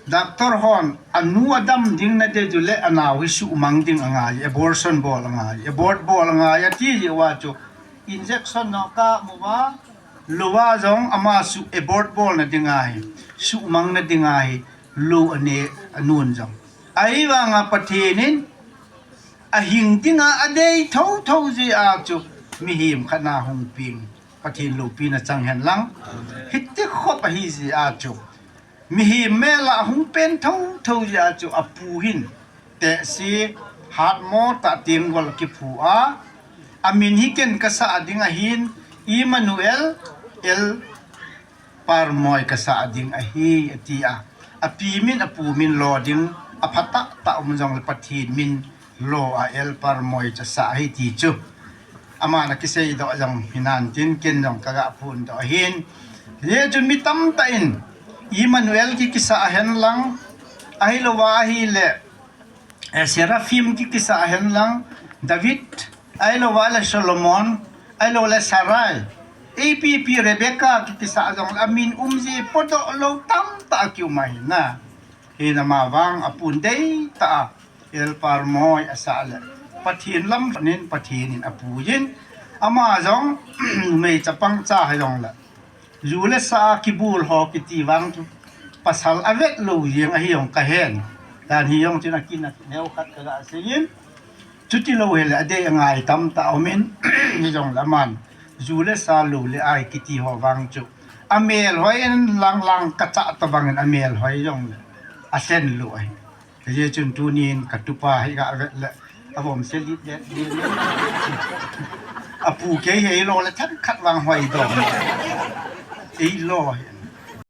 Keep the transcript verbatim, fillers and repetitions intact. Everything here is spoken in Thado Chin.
Doctor hon anu adam ding nadei chu le anao hi suhmang ding angai, abortion bol angai, abort bol angai ati jeh uva chu injection jong akap uva, lou a jong ama suh abort bolna dinga hi, suhmangna dinga hi, lou anei anun jong. Ahivanga Pathen in ahing dinga adei thotho jeh a chu mihem khat na hung peng, Pathen loupina chang hen lang. Hiti khop ahi jeh a chu mihem mel a hung pen thotho jeh a chu apu hin tehse hatmo tah tenggol akiphu a, amin hi ken kasah ding ahin, Emmanuel, El Parmoi kasah ding ahi, ati a. Api min, apu min lo ding, aphatah tah um jongle Pathen min lo a El Parmoi chu asah ahi ti chu aman akiseidoh jong hinan tin, ken jong kaga phondoh ahin. Hijeh chun mi tamtah in Emmanuel ki kisah hen lang, ahilouva ahile, eh, Seraphim ki kisah hen lang, David, ahilouva le Solomon, ahiloule Sarai, ipi ipi Rebecca ki kisah jongle amin umji podoh lou tamtah akium ahi na. Hin amavang apun deitah a El Parmoi asah le Pathen lam nin Pathen in apuiyin, ama jong numei chapang cha hijongle ju le sa a kibol ho kiti vang chu pasal avet lou jeng ahi jong kahen. Dan hi jong chun akin aneo khat kaga seiyin, chuti lou hile adei angai tamtah umin, hijongle aman ju le sa lou le ai kiti ho vang chu amelhoi in lang lang kachah tobangin amelhoi jongle asen lou ahi. Hijeh chun tunin katupa hi gavet le avom se lit det din. Apu kei hi eilo le themkhat vang hoidom, eilo hi.